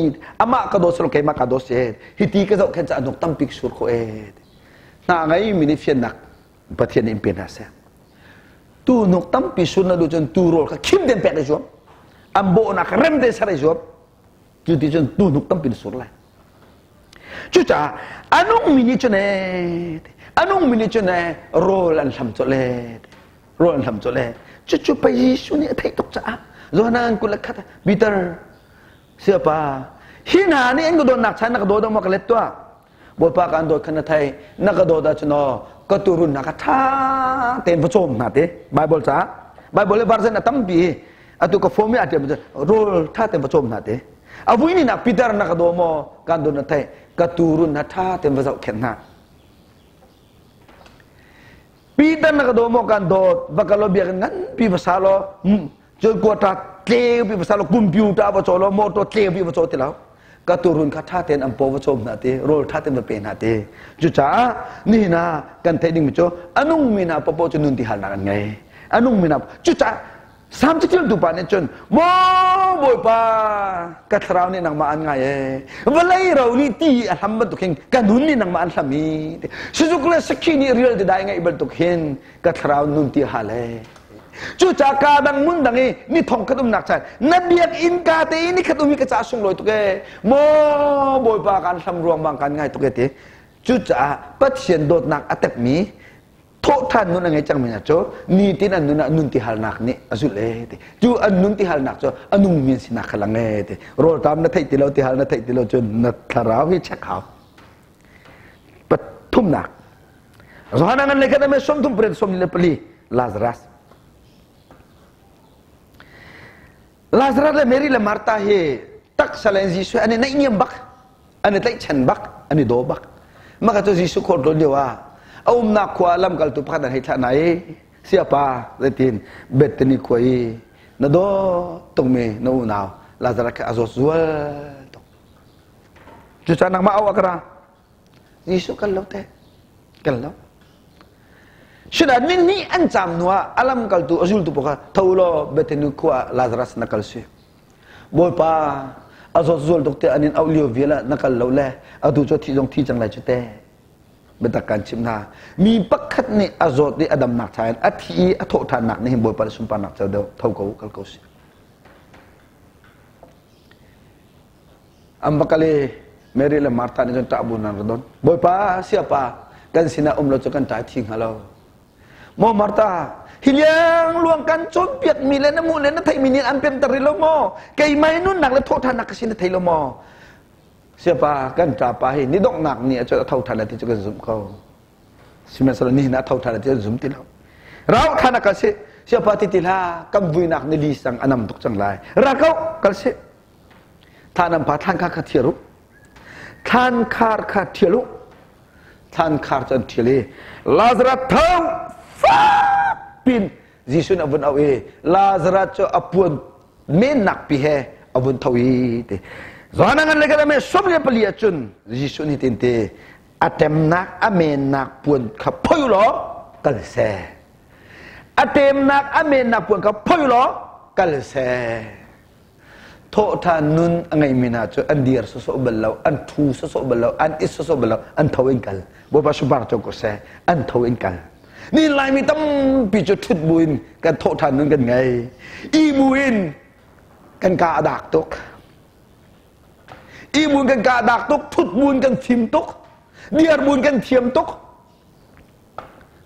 A: amah ka dawt si lo keimah ka dawt si ee hiti ka zohkhenh caah hnuk tampi ka sur khawh ee hna ngei mi nih fiannak Pathian nih in pe hna seh tu hnuk tampi sur na duh cun tu rawl kha khim den pek i zuam an bawhnak rem te ser i zuam cu ti cun tu hnuk tampi na sur lai cucaah a nungmi nih cun ee a nungmi nih cun ee rawl an hlam colh ee rawl an hlam colh ee cucu pei Jesuh nih a theih tuk caah Johanan 21 Peter Siapa, hi hna nih an ka dawtnak chan na ka daw maw ka let tuah. Bawipa ka an dawt khan na thei, na ka dawt ahcun aw ka turun hna ka ṭha tein va cawm hna te. Bible ca Bible le version a tampi i atu ka form i a ṭial rawl ṭha tein va cawm hna te. A vui ni nak Peter na ka daw maw kan dawt na thei, ka turun hna ṭha tein va zohkhenh hna. Peter na ka daw maw kan dawt, va kal law biakinn nganpi va sa law cun quota tleu pi va sa law computer va caw law motor tleu pi va caw ti lo ka turun kha ṭha tein an paw va cawm hna ti rawl ṭha tein va pe hna ti cucaah nihin ah kan theih dingmi cu a nungmi hna paohpaoh cu nun ti halnak an ngei a nungmi hna cucaah Salm caṭialtu pa nih cun maw Bawipa ka thlarau nih nangmah an ngai ee vawlei ro nih ti a hlam bantuk hin ka nun nih nangmah an hlam i sazuk le sakhi nih rial ti dai ngaih bantuk hin ka thlarau nun ti hal ee Cucaah ka dang mun dang i ni thong khat umnak chan na biakinn ka te i ni khat um hi ka ca sunglawi tuk ee maw Bawipa kan hlam ruang bang kan ngai tuk ee ti. Cucaah Pathian dawtnak a tepmi thawhṭhan nun a ngei cangmi hna cu nitin an nun ah nun ti halnak nih a zulh ee ti. Cu an nun ti halnak cu a nungmi an sinak kha lang ee ti. Rawlṭam na theih ti lo, ti hal na theih ti lo cun na thlarau hi check hau. Pathumnak. Johan ngan le kan ame 30 pariat 44 Lazarus. Lazarus le Mary le Martha hi taksa le Jesuh an i naihniam bak, an i tlaihchan bak, an i daw bak. Maka cu Jesuh khor ṭawn lio ah a umnak khua lamkaltu pakhat an hei thlah hna i siapa zeitin Bethany khua i na dawt tukmi na unau Lazarus kha a zawt zual tuk. Cucaah nangmah au ah ka ra. Jesuh kal lo te. Kal lo. Sinah ni hnih an caam hnu ah a lamkaltu a zultu pawl kha tho law Bethany khua ah Lazarus na kal si. Bawipa a zawt zual tuk te an in auh lio vial ah na kal lo le atu cu thi zong thi cang lai cu te. Biatak kan chimh hna. Mi pakhat nih a zawt i a damnak cha in a thi i a thawh ṭhannak nih hin Bawipa le sunparnak co deuh tho ko kal ko si. An va kal i Mary le Martha nih cun ṭah bu nan ra don. Bawipa, siapa, kan sinah um lo cu kan ṭai thi hnga lo. Maw Martha, hi liangluang kan cawnpiakmi le na hmuh le na theihmi nih an pemter rih lo maw? Keimah i nunnak le thawhṭhannak ka si na thei lo maw? Siapa, kan ṭapa hi ni donghnak ni ah cun a tho ṭhan lai ti cu kan zumh ko. Sihmanhsehlaw nihin ah tho ṭhan lai ti an zum ti lo. Rau ṭhan ah kal sih. Siapa ti ti hlah, kan vuinak ni li sang a nam tuk cang lai. Ra ko, kal sih. Thlan an pa thlan kha kha thial u. Thlan khar kha thial u. Thlan khar cu an thial i Lazarus tho fak pin Jesuh nih a vun auh i Lazarus cu a puan mennak pi he a vun tho i ti. Johan ngan le kan ame 24 ah cun Jesuh nih tin ti a temnak a mennak puan kha phoi law kal seh. A temnak a mennak puan kha phoi law kal seh. Thawhṭhan nun a ngeimi hna cu an dir sawsawh bal lo, an ṭhu sawsawh bal lo, an it sawsawh bal lo, an tho in kal. Bawipa sunpar cu ko seh, an tho in kal. Ni Laimi tampi cu ṭhut buin kan thawhṭhan nun kan ngei. I buin kan ka a dak tuk. I buin kan ka a dak tuk, ṭhut buin kan fim tuk, diar buin kan thiam tuk.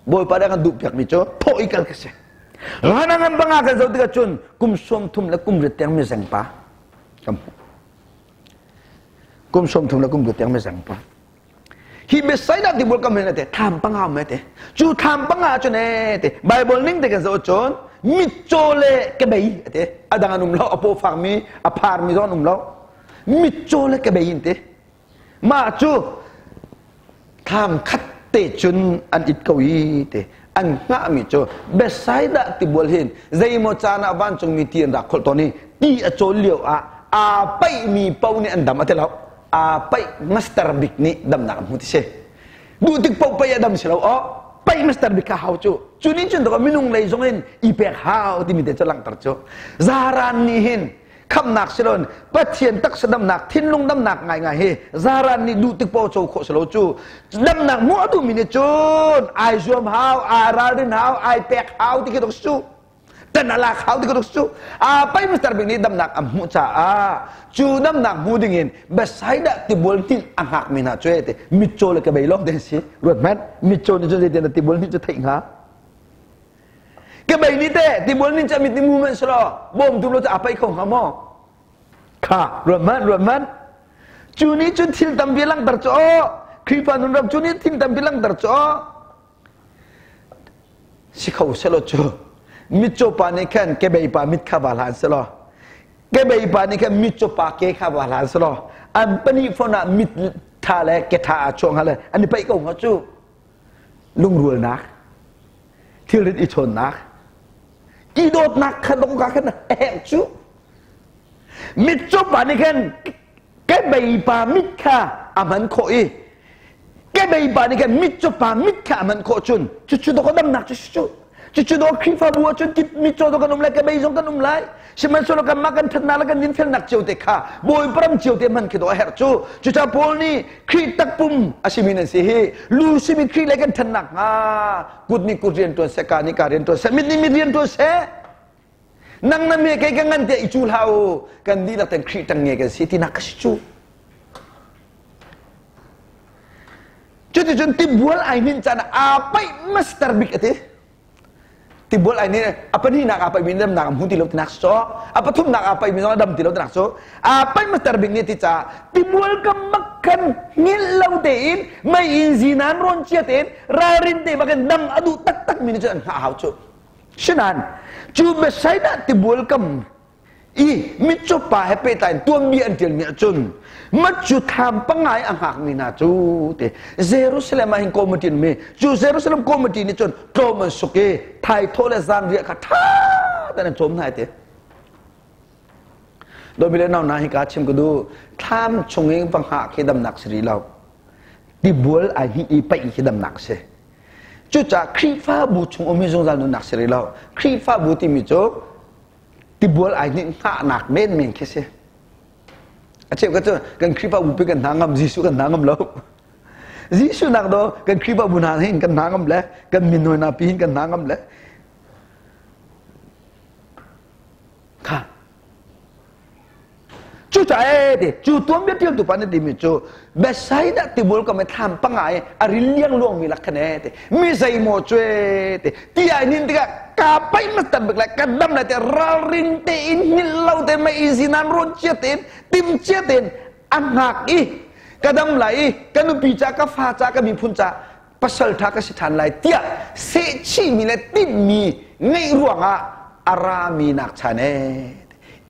A: Bawipa nih a kan duhpiakmi cu thawh i kal ka si. Rana ngan banga kan zoh tikah cun kum 30 le kum riat tiang mizeng pa kan hmuh. Kum 30 le kum riat tiang mizeng pa. Hi Bethsaida tibul kam hin te thlam panga me te. Cu thlam panga cu ne te Bible ning te kan zoh cun mitcaw le kebei te adang an um lo a paw fak mi a phar mi zong an um lo mitcaw le kebei in te Mah cu thlam khat te cun an it ko i te an hngahmi cu Bethsaida tibual hin zeimaw caan ah vancungmi ti an rak kholh tawn i ti a cawl lio ah aa paihmi paoh nih an dam a ti lo. Aa paih master bik nih damnak an hmu ti si. Duh tik paoh paih a dam si lo aw paih master bik kha hau cu. Cu nih cun minung lei zong in i pek hau timi te cu langhter cu. Zaran nih hin khamnak siloin Pathian taksa damnak thinlung damnak ngaingai hi zaran nih duh tik paoh co khawh si lo cu damnak hmuh a duhmi nih cun ai zuam hau ai ralrin hau ai pek hau ti khi tuk su tan a lak hau ti khi tuk su a pai Mr. Big nih damnak a hmuh caah cu damnak hmu ding in Bethsaida tibual hnin a hngak mi hna cu te mitcaw le kebei lawng te si ruat hmanh mitcaw nih cun zeitin tibual hnin cu theih hnga Kebei nih teh tibual nin cu a mit nih mu hmanh selaw bawmtu lo cu aa paih kho hnga maw? Kha ruat hmanh ruat hmanh. Cu nih cun thil tampi langhter cu aw Khrihfa nun ram cu nih thil tampi langhter cu aw si kho selaw cu mitcaw pa nih khan kebei pa mit kha va hlan selaw kebei pa nih khan mitcaw pa ke kha va hlan selaw an pahnih fon ah mit tha le ke tha aa chuah hnga le an i paih ko hnga cu lungrualnak thilrit i chawnnak i dawtnak kha dong ka khan a herh cu mitcaw pa nih khan kebei pa mit kha a hman khawh i kebei pa nih khan mitcaw pa mit kha a hman khawh cun cucu dawk damnak cu cu cucu dawk Khrihfabu ah cun mitcaw zong kan um lai kebei zong kan um lai sihmanhsehlaw kanmah kan ṭhatnak le kan dinfelnak cio te kha Bawipa ram cio te hman khi dawh a herh cu cucaah Paul nih Khrih takpum a simi nan si hi lu simi Khrih le kan ṭhannak hnga kut nih kut rian ṭuan seh ka nih ka rian ṭuan seh mit nih mit rian ṭuan seh nang na me kei ka ngan tiah i cu hlah u kan dihlak ten Khrih ṭang nge kan si tinak ka si cu. Cuticun tibual ai hninh caan ah aa paih master bik a ti. Tibual ai nih a pahnihnak aa paihmi damnak a hmu ti lo tinak si cu. A pathumnak aa paihmi zong a dam ti lo tinak cu. Aa paih master bik nih ti caah tibual kam bak khan hngilh lo tein mei in zinan rawn cia tein ralrin te bakin dam a duh taktakmi nih cun an hngah hau cu. Sinain cu Bethsaida tibual kam i mitcaw pa he pehtlai in tuanbia an ṭialmi ahcun Matthew thlam pangai a hngakmi hna cu te Jerusalem ah hin committee an mi cu Jerusalem committee nih cun tlawm an suk i thaithawh le zanriah kha ṭha tein an cawm hna ti. Dawmi le nau hna hi ka chim ka duh thlam chung i va hngah khi damnak si rih lo tibual ai hnih i paih khi damnak si. Cucaah Khrihfabu chung um hi zungzal nunnak si rih lo. Khrihfabu timi cu tibual ai nih hngahnak menmen khi si. A cheu ka cu kan Khrihfabu pi kan hna ngam Jesuh kan hna ngam lo. Jesuh nak do kan Khrihfabu hna hin kan hna ngam le kan minoi na pi hin kan hna ngam le kha Cucaah ti cu tuanbia ṭialtu pa nih timi cu Bethsaida tibul kam i thlam panga i a ril liangluangmi lak khan ee ti mi zeimaw cu ee ti ti ai nin tikah ka paih mastan bik lai ka dam lai ti ralring tein hngilh lo te mei in zinan rawn cia tein tim cia tein a hngak i ka dam lai i ka nupi ca ka fa ca ka miphun ca pasal ṭha ka si ṭhan lai tiah sehchihmi le tinhmi ngeih ruangah a rami nak chan ee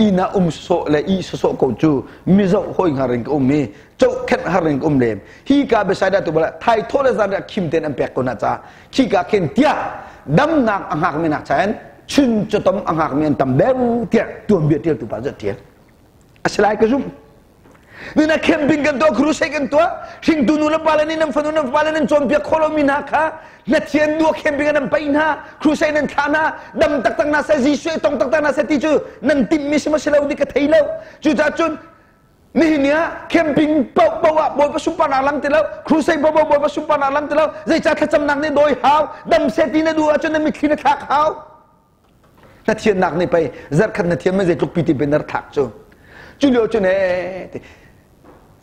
A: inn ah um sawh le ih sawsawh ko cu mizo hoi hngar in ka um i cohkhenh har in ka um lem hi ka Bethsaida tu bala thai thaw le zan khim ten an pek ko na ca khi ka khin tiah damnak a hngak mi nak chan chun chatom a hngak mi an tam deuh tiah tuanbia tial tu pa zat tial asilai ka zum Nina camping kan tuah, crusade kan tuah, hringtu nu le pa le nih nan fanu nan fapa le nan cawnpiak khawh lomi hna kha na thian duak camping ah nan paih hna, crusade nan thlah hna, dam taktak hna seh, Jesuh tong taktak hna seh ti cu nan timhmi si maw si lo ti ka thei lo. Cucaah cun nihin ni ah camping paohpaoh ah Bawipa sunparnak lang ti lo, crusade paohpaoh Bawipa sunparnak lang ti lo, zeicah thlacamnak nih dawi hau, dam seh ti na duh ahcun na mitthli na thlak hau. Na thiannak nih pei zarkhat na thiam zeitluk pi ti banner thlak cu. Cu lio cun ee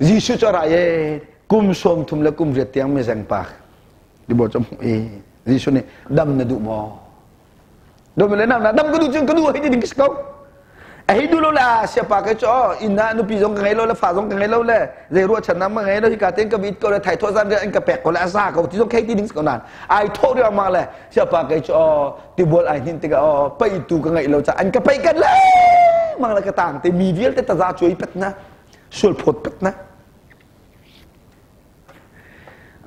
A: Jesuh cu a ra ee kum 30 le kum riat tiang mizeng pa tibaw cu hmuh i Jesuh nih dam na duh maw? Dam le nam na dam ka duh cun ka duh hei ti ding ka si ko. A hei duh lo le a siapa ke cu inn ah nupi zong ka ngei lo le fa zong ka ngei lo le zei ruahchannak ma ngei lo hika tein ka vit ko le thai thawh zan in ka pek ko le a za ko ti zong khei ti ding si ko nan ai thawh riangmang le siapa ke cu tibual ai hnin tikah aw peitu ka ngeih lo ca an ka pei kan le mang le ka tang te mi vialte taza cuai pet na sual phawt pet na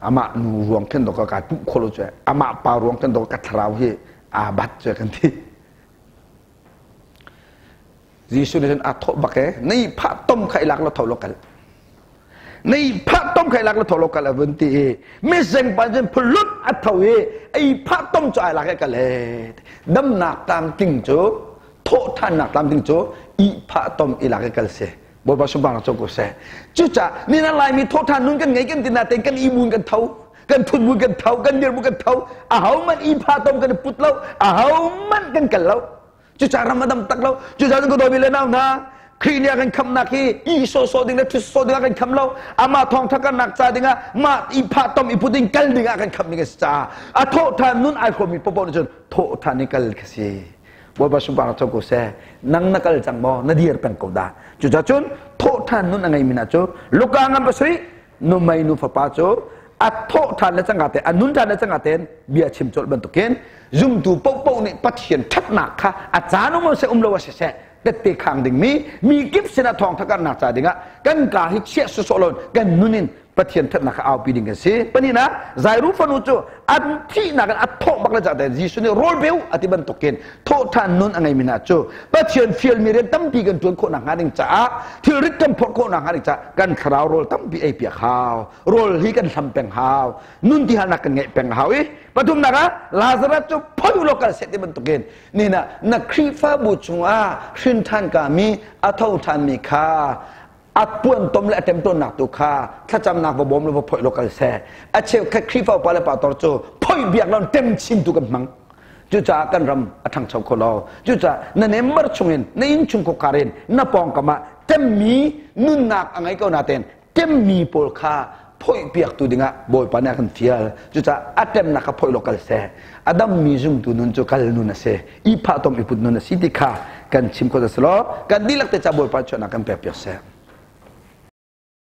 A: amah nu ruang khin do ka kai puh kholo cu amah pa ruang khin do ka thlarau hi aa bat cu kan ti Jesuh nih cun aa thawh bak e nei phah tom kha i lak lo tho lo kal nei phah tom kha i lak lo tho lo kal a vun ti i mizeng pa cun phulut a tho i ei phah tom cu ai lak i kal e damnak tlamtling cu thawh ṭhannak tlamtling cu i phah tom i lak i kal si Bawipa sunparnak co ko seh cucaah ni na Laimi thawh ṭhan nun kan ngei kan ti na tein kan i mun kan tho kan thut mun kan tho kan dir mun kan tho aho man i phah tom kan i put lo aho man kan kal lo Cucaah ram a dam tak lo. Cucaah cun ka dawmi le nau hna, Khrih nih a kan khamhnak hi i sawhsawh ding le ṭhut sawh ding ah kan khamh lo. Amah thawngṭha karnak ca dingah mah i phah tom i put in kal ding ah kan khamh ding a si caah a thawhṭhan nun ai hrawmmi paohpaoh nih cun thawhṭhan i kal kha si. Bawipa sunparnak co ko seh. Nang na kal cang maw? Na dir peng ko dah. Cucaah cun thawhṭhan nun a ngeimi hna cu Luka ngan pasarih numei nu fapa cu a thawh ṭhan le cangka te a nun ṭhan le cangka tein bia chim colh bantukin zumtu paohpaoh nih Pathian ṭhatnak kha a caan um seh um lo a siseh tette khang dingmi mi kip sinah thawngṭha karhnak ca dingah kan kaa hi chiah sawsawh lo kan nun in Pathian ṭhatnak kha aupi ding kan si. Pahnihnak Jairu fanu cu an thihnak in a thawh bak le cah te Jesuh nih rawl peu a ti bantukin thawhṭhan nun a ngeimi hna cu Pathian fialmi rian tampi kan ṭuan khawh nakhnga ding caah thilrit kan phorh khawh nakhnga ding caah kan thlarau rawl tampi ei piak hau rawl hi kan hlam peng hau nun ti halnak kan ngeih peng hau i pathumnak ah Lazarus cu phoi lo kal seh ti bantukin nina na Khrihfabu chungah hrin ṭhan ka mi a tho ṭhan mi kha a puan tom le a ṭemṭawnnak tu kha thlacamnak va bawm le va phoih lo kal seh a cheukhat Khrihfa upa le pastor cu phoih biak lo tem chin tu kan hmang cucaah kan ram a ṭhangcho kho lo cucaah na nembar chungin na inn chung khuakhar in na pawngkam ah temmi nunnak a ngei ko natein temmi pawl kha phoihpiaktu dingah Bawipa nih a kan fial. Cucaah a ṭemnak kha phoih law kal seh. A dammi zumtu nun cu kal nun a si. I phah tom i put nun a si ti kha kan chim khawh a si law kan dihlak te ca Bawipa chuahnak kan pek piak seh.